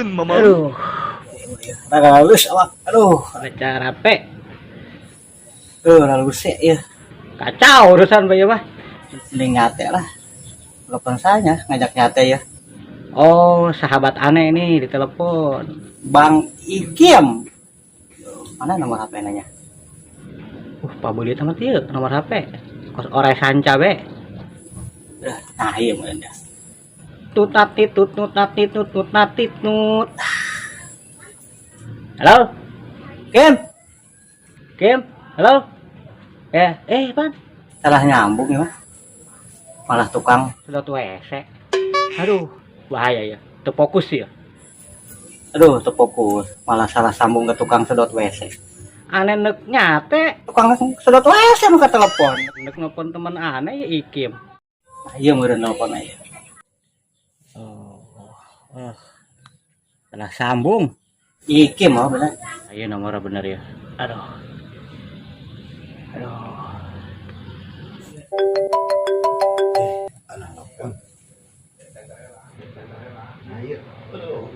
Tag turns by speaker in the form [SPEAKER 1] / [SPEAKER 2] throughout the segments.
[SPEAKER 1] Punten, Mamang.
[SPEAKER 2] Aduh,
[SPEAKER 3] Halus awak. Aduh,
[SPEAKER 2] baca rape.
[SPEAKER 3] Halus ya.
[SPEAKER 2] Kacau urusan bae mah.
[SPEAKER 3] Mending nyate lah. Telepon saya ngajak nyate ya.
[SPEAKER 2] Oh, sahabat aneh nih ditelepon.
[SPEAKER 3] Bang Ikim. Mana nomor HP nanya?
[SPEAKER 2] Pak Budi amat ieu nomor HP. Kos oresan cabe.
[SPEAKER 3] Nah, iya meureun dah.
[SPEAKER 2] Tut nat tut nut nat tut tut nat nut. Halo,
[SPEAKER 3] Kim,
[SPEAKER 2] Kim. Halo. Ya, Pan.
[SPEAKER 3] Salah nyambung ya mah. Malah tukang
[SPEAKER 2] Sudah tua WC. Aduh, bahaya ya. Terfokus ya.
[SPEAKER 3] Aduh, terfokus. Malah salah sambung ke tukang sedot WC.
[SPEAKER 2] Aneh nek nyate,
[SPEAKER 3] Tukang sedot WC nu ka telepon.
[SPEAKER 2] nek nelpon temen aneh ya Ikim.
[SPEAKER 3] Nah, iya meureun nelpon aja.
[SPEAKER 2] Oh, oh. Salah sambung.
[SPEAKER 3] Ikim oh bener.
[SPEAKER 2] Ayo nomornya bener ya. Aduh. Aduh.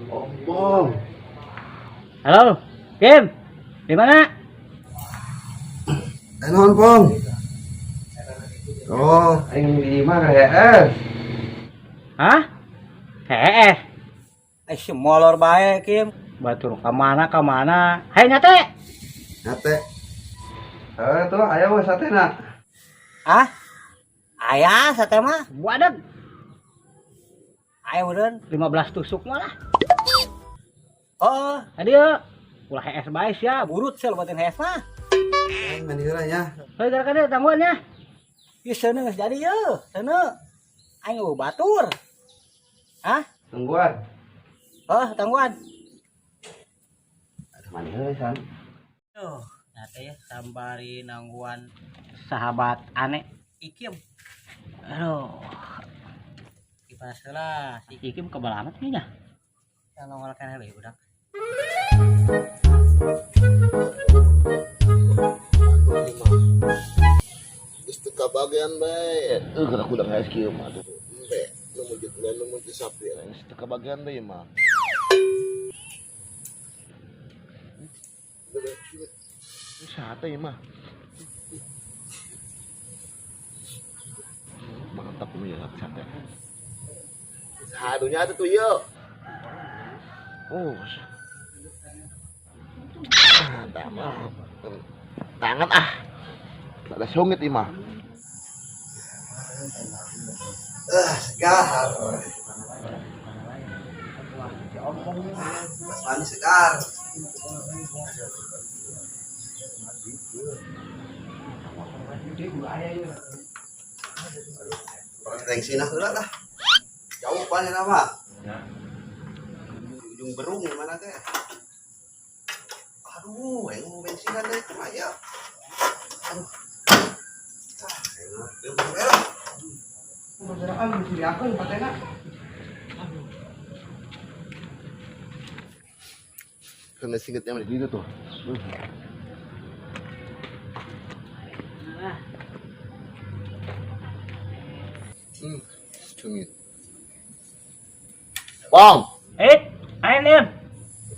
[SPEAKER 4] Ompong.
[SPEAKER 2] Halo, Kim. Di mana?
[SPEAKER 4] Naon, Pong? Oh, aing di imah keur hees.
[SPEAKER 2] Hah? Heeh.
[SPEAKER 3] Eh, si molor bae, Kim.
[SPEAKER 2] Batur ka mana ka mana? Hai nyate.
[SPEAKER 4] Nyate. Eh, tuh aya we satena.
[SPEAKER 3] Hah? Aya sate mah.
[SPEAKER 2] Buadag
[SPEAKER 3] Aya meureun.
[SPEAKER 2] 15 tusuk malah.
[SPEAKER 3] Oh,
[SPEAKER 2] Tadi ya. Ulah hees bae sia.
[SPEAKER 3] burut sih lebatin hees mah.
[SPEAKER 4] Aing mandi heula nya.
[SPEAKER 2] Heuh gara kada tangguan ya.
[SPEAKER 3] Ieu seuneu geus jadi ye, seuneu. Aing eueuh batur. Hah?
[SPEAKER 4] Tungguan.
[SPEAKER 3] Oh, tangguan.
[SPEAKER 4] Aduh, mandi heula san.
[SPEAKER 2] Aduh, nyate ya sambari nangguan sahabat aneh.
[SPEAKER 3] Ikim,
[SPEAKER 2] Aduh,
[SPEAKER 3] kipas heula si
[SPEAKER 2] si Ikim kebal amat nih nya.
[SPEAKER 3] Yang nongol keneh we budak.
[SPEAKER 5] Geus teu kabagean bae. Geura kudang hees kieu mah tuh. Embe, nu mujud nu mujud sapi geus teu kabagean deui mah. Sate ieu mah. Mantap ini ya sate. Sadunya tuh ieu. Oh. Ah, tangan ah. Ada songit ieu mah.
[SPEAKER 4] Segar. Mas manis segar. Orang heula lah. Jauh panen mah. Di ujung berung di mana teh? Aduh, aing mau bensinan deh, cuma ya. Aduh. Ah, aing mah leumpang we lah. Masyarakat disediakeun patena.
[SPEAKER 5] Kena singitnya di situ tuh. Cungit. Bang,
[SPEAKER 2] Ayo Im.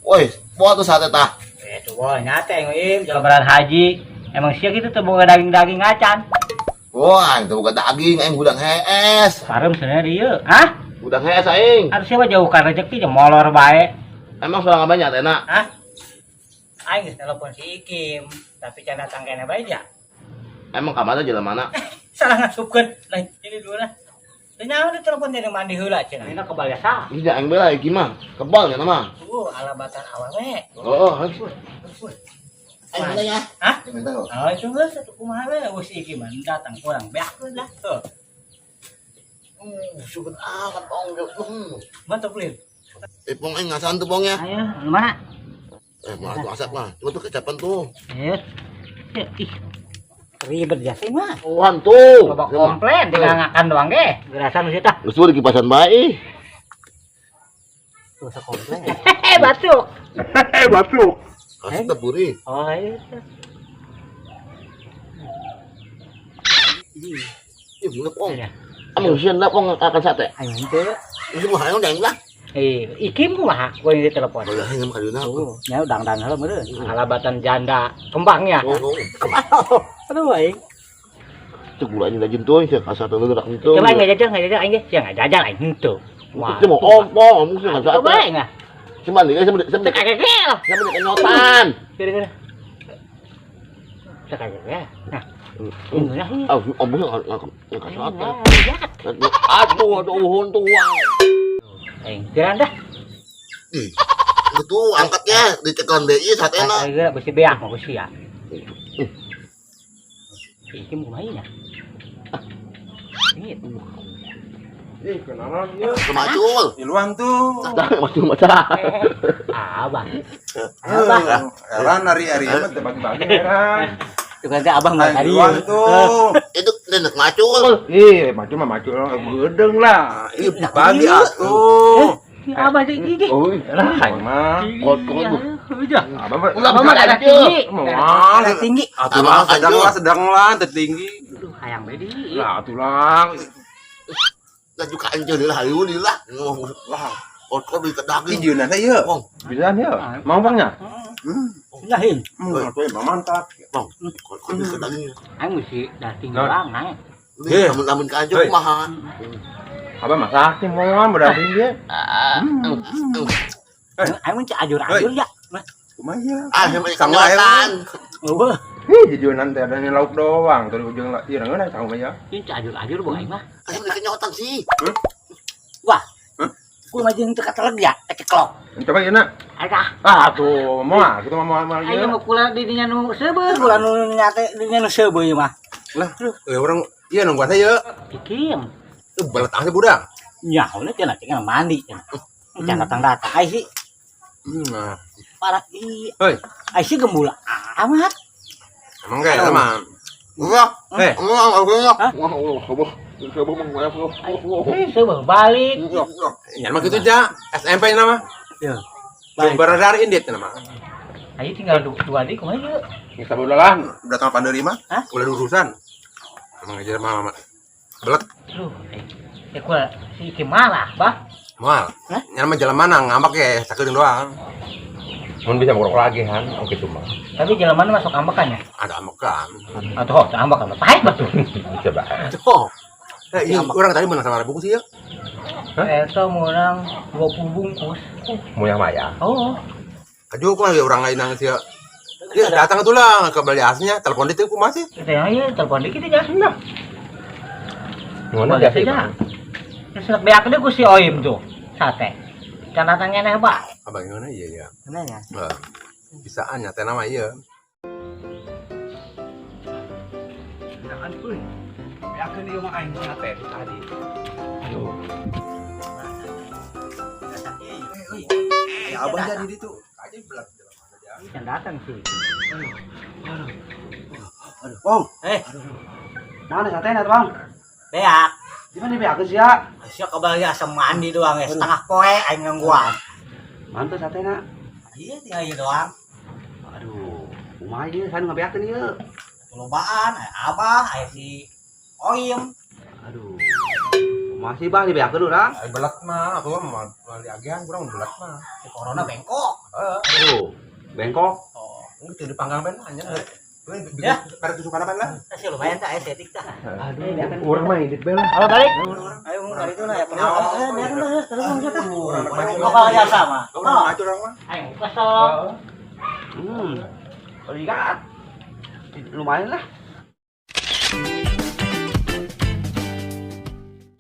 [SPEAKER 5] woi, buat tuh sate tah.
[SPEAKER 2] Coba nyate Im, lebaran haji. Emang sia gitu tuh boga daging-daging acan.
[SPEAKER 5] Wah, aing teh boga daging, aing gudang hees.
[SPEAKER 2] Parem sebenarnya ieu. Hah?
[SPEAKER 5] Gudang hees aing.
[SPEAKER 2] Harus siapa jauhkan rezeki jeung molor bae.
[SPEAKER 5] Emang sorangan banyak teh nak?
[SPEAKER 2] Hah? Aing geus telepon si Ikim, tapi can datang keneh bae ja.
[SPEAKER 5] Emang ka mana jalan mana?
[SPEAKER 2] Salah ngasupkeun. Lain ini dulu lah. Teu nyaho di telepon jadi mandi heula cenah. Ini kebal ya sah.
[SPEAKER 5] Ih, aing bela iki mah. Kebal nya mah.
[SPEAKER 2] Alabatan awewe.
[SPEAKER 5] Oh, aing minta ya.
[SPEAKER 2] Hah?
[SPEAKER 5] Aing minta.
[SPEAKER 2] Oh, itu geus atuh kumaha we geus iki mah datang kurang beak lah. Heuh.
[SPEAKER 5] Suget amat pong.
[SPEAKER 2] Mantap lin.
[SPEAKER 5] Pong aing ngasaan tuh pong ya.
[SPEAKER 2] Ayo, mana?
[SPEAKER 5] Malah tuh asap mah. Cuma tuh kecapan tuh.
[SPEAKER 2] Eh. Ya, ih.
[SPEAKER 3] Ribet ya sih mah.
[SPEAKER 5] Tuhan tuh.
[SPEAKER 2] Coba komplain tinggal ngakan doang ge. Gerasan geus tah.
[SPEAKER 5] Geus di kipasan bae.
[SPEAKER 3] Tuh komplain.
[SPEAKER 2] Hehe, batuk.
[SPEAKER 1] Batuk.
[SPEAKER 5] Kasih teh buri.
[SPEAKER 2] Oh, iya.
[SPEAKER 5] Ih, bener pong.
[SPEAKER 2] Iya.
[SPEAKER 5] Emang sieun lah pong akan sate.
[SPEAKER 3] Aing henteu.
[SPEAKER 5] Ini mah hayang deng lah.
[SPEAKER 2] Eh, Ikim kumaha? Gua ini telepon.
[SPEAKER 5] Boleh ngem ka dieu.
[SPEAKER 3] Oh, nya dangdan heula meureun.
[SPEAKER 2] Alabatan janda kembangnya.
[SPEAKER 5] Oh,
[SPEAKER 3] Aduh aing.
[SPEAKER 5] Cek gula ini lajin tuh, sih kasar tuh gerak itu.
[SPEAKER 2] Coba aing ngajajal, ngajajal aing ge. Sia ngajajal aing henteu. Wah.
[SPEAKER 5] Itu mau ompong, mungkin nggak
[SPEAKER 2] Coba
[SPEAKER 5] sate.
[SPEAKER 2] aing ah.
[SPEAKER 5] Cuman nih, saya
[SPEAKER 2] Cek kakek lah.
[SPEAKER 5] saya kenyotan.
[SPEAKER 2] Kira-kira. Cek kakek. Nah, ini lah.
[SPEAKER 5] Ah, ompongnya nggak kasar. Aduh, aduh, uhun tuang.
[SPEAKER 2] Aing kira dah.
[SPEAKER 5] Ih, itu angkatnya ditekan BI saat enak.
[SPEAKER 2] Aing geura besi beak mah besi ya. Ikim kumaha nya? Ini
[SPEAKER 4] Ih, kenalan ya.
[SPEAKER 5] Kemacul.
[SPEAKER 4] Iluan tuh.
[SPEAKER 5] Macul macam.
[SPEAKER 2] abah.
[SPEAKER 4] Abah. Heran hari-hari mah teu bagi-bagi heran.
[SPEAKER 3] Itu kan abah nggak tadi.
[SPEAKER 4] Iluan tuh.
[SPEAKER 5] Itu nenek macul.
[SPEAKER 4] Ih, maju mah maju gedeng lah. Ih, bagi atuh.
[SPEAKER 2] Abah sih gigi.
[SPEAKER 5] Oh,
[SPEAKER 4] Lah, aing mah.
[SPEAKER 5] kot kot.
[SPEAKER 2] Udah.
[SPEAKER 4] Abah mah
[SPEAKER 5] Ulah
[SPEAKER 2] Abah mah darah tinggi.
[SPEAKER 4] Moal.
[SPEAKER 3] Darah tinggi.
[SPEAKER 4] Atuh lah, sedang lah, sedang lah, tertinggi.
[SPEAKER 2] Aduh, hayang bedi.
[SPEAKER 4] Lah, atuh lah.
[SPEAKER 5] Lah juga anjir lah, hayu lah.
[SPEAKER 4] Lah,
[SPEAKER 5] Kot kot di
[SPEAKER 4] ini
[SPEAKER 5] kedaging.
[SPEAKER 4] jieunan teh ieu.
[SPEAKER 5] Bang.
[SPEAKER 4] Bisa ya? Mau bang nya?
[SPEAKER 3] Nah, hin.
[SPEAKER 4] Atuh emang mantap.
[SPEAKER 5] Bang, kot kot di kedaging.
[SPEAKER 2] Aing mesti darah tinggi
[SPEAKER 4] Nah.
[SPEAKER 2] doang, aing.
[SPEAKER 5] Ini namun namun ka anjir
[SPEAKER 4] Hei.
[SPEAKER 5] kumaha.
[SPEAKER 4] Abah masak sih mau berarti dia.
[SPEAKER 3] Aing mah cek ajur-ajur ya.
[SPEAKER 4] Kumaha ya?
[SPEAKER 5] Ah, saya
[SPEAKER 4] Sama aja.
[SPEAKER 5] kenyotan.
[SPEAKER 3] Eueuh.
[SPEAKER 4] Ih, jieunan teh ada lauk doang, tuh di ujung lah. Iya, ngeunah tahu mah ya.
[SPEAKER 2] Ini cek ajur-ajur bukan aing mah.
[SPEAKER 5] Saya beli kenyotan sih.
[SPEAKER 3] Wah. Ku mah jeung teu kateleg ya, keceklok.
[SPEAKER 4] Coba ieu nak.
[SPEAKER 2] Aing ah.
[SPEAKER 4] Ah, tuh mau gitu mah mau
[SPEAKER 2] Aing
[SPEAKER 4] ieu.
[SPEAKER 2] mah kula di dinya nu seubeuh.
[SPEAKER 3] Kula nu nyate dinya nu seubeuh ieu mah.
[SPEAKER 4] Lah, orang iya nungguan saya.
[SPEAKER 2] Ikim.
[SPEAKER 4] Belet aja budak.
[SPEAKER 3] Nyaho cenah cenah mandi cenah. Jangan datang-datang ai sih.
[SPEAKER 4] Nah.
[SPEAKER 3] Parah ih.
[SPEAKER 4] Hei,
[SPEAKER 3] Ai sih gembula amat.
[SPEAKER 4] emang kayak sama.
[SPEAKER 5] Enggak.
[SPEAKER 4] Eh,
[SPEAKER 5] Enggak, enggak.
[SPEAKER 3] Hah?
[SPEAKER 5] Wah, Allah, coba. Coba mah
[SPEAKER 2] Eh, seubeuh balik.
[SPEAKER 4] ya mah gitu ja. SMP nama.
[SPEAKER 3] Ya.
[SPEAKER 4] Belum beredar indit nama.
[SPEAKER 2] Aing tinggal dua di kumaha ieu?
[SPEAKER 4] Nggak sabar lah, udah tanggal panderi mah.
[SPEAKER 3] Hah?
[SPEAKER 4] Udah urusan. Emang aja mama. Belet.
[SPEAKER 2] Aduh, aing. Ya kula si Ikim marah, bah.
[SPEAKER 4] Moal.
[SPEAKER 3] Hah?
[SPEAKER 4] Nya mah jalan mana ngambak ya sakedeung doang. Mun bisa ngorok lagi kan, oke cuma.
[SPEAKER 2] Tapi jalan mana masuk ambekan ya?
[SPEAKER 4] Ada ambekan.
[SPEAKER 2] Atau oh, ambekan pahit batu.
[SPEAKER 4] Bisa bae.
[SPEAKER 5] Oh,
[SPEAKER 4] Eh, iya, orang tadi menang sama bungkus ya. Hah?
[SPEAKER 2] Eta menang 20 bungkus.
[SPEAKER 4] Mau yang maya.
[SPEAKER 2] Oh,
[SPEAKER 4] Aduh, kok lagi orang lain nangis ya. Dia datang tuh lah ke beli asnya, telepon dia tuh masih.
[SPEAKER 2] kita yang ieu telepon dikit aja.
[SPEAKER 4] Nah. Mana
[SPEAKER 2] Boleh saja. Terus nak beak dia ku si Oim tuh. Sate. Can datang ngeneh, Pak.
[SPEAKER 4] Abang gimana iya ya.
[SPEAKER 3] Bener ya?
[SPEAKER 4] Nah, bisaan nyata nama iya.
[SPEAKER 1] Jangan euy. Beakeun ieu mah aing sate tadi. Aduh.
[SPEAKER 4] Ya abang jadi itu. Aja belat
[SPEAKER 2] Can datang sih.
[SPEAKER 1] Bang,
[SPEAKER 3] Eh,
[SPEAKER 1] mana satena tuh, Bang?
[SPEAKER 3] beak.
[SPEAKER 1] Di mana beakeun sia?
[SPEAKER 3] Sia kabal ya asam mandi doang ya, setengah poe aing nungguan.
[SPEAKER 1] Mantap satena.
[SPEAKER 3] Iya tinggal ieu doang.
[SPEAKER 1] Aduh, kumaha ieu saha nu ngabeakeun ieu?
[SPEAKER 3] Lobaan, aya abah, aya si Oim.
[SPEAKER 1] Aduh. Kumaha sih Bang dibeakeun urang?
[SPEAKER 4] Belat mah, aku mah mau diagihan kurang belat mah.
[SPEAKER 3] Si corona bengkok.
[SPEAKER 4] Heeh.
[SPEAKER 1] Aduh, bengkok.
[SPEAKER 3] Oh,
[SPEAKER 4] Itu dipanggang ben hanya.
[SPEAKER 3] Ya.
[SPEAKER 4] Pada tusukan apa lah?
[SPEAKER 3] sih lumayan tah aya setik tah.
[SPEAKER 1] Aduh,
[SPEAKER 4] Orang mah indit bela.
[SPEAKER 2] Halo balik.
[SPEAKER 3] Ayo mun dari itu lah ya perlu. Eh, biarin lah, terus mun kita.
[SPEAKER 4] Orang
[SPEAKER 3] Bakal jasa mah.
[SPEAKER 4] Orang maju orang mah.
[SPEAKER 2] Aing kesel.
[SPEAKER 1] Lihat. Lumayan lah.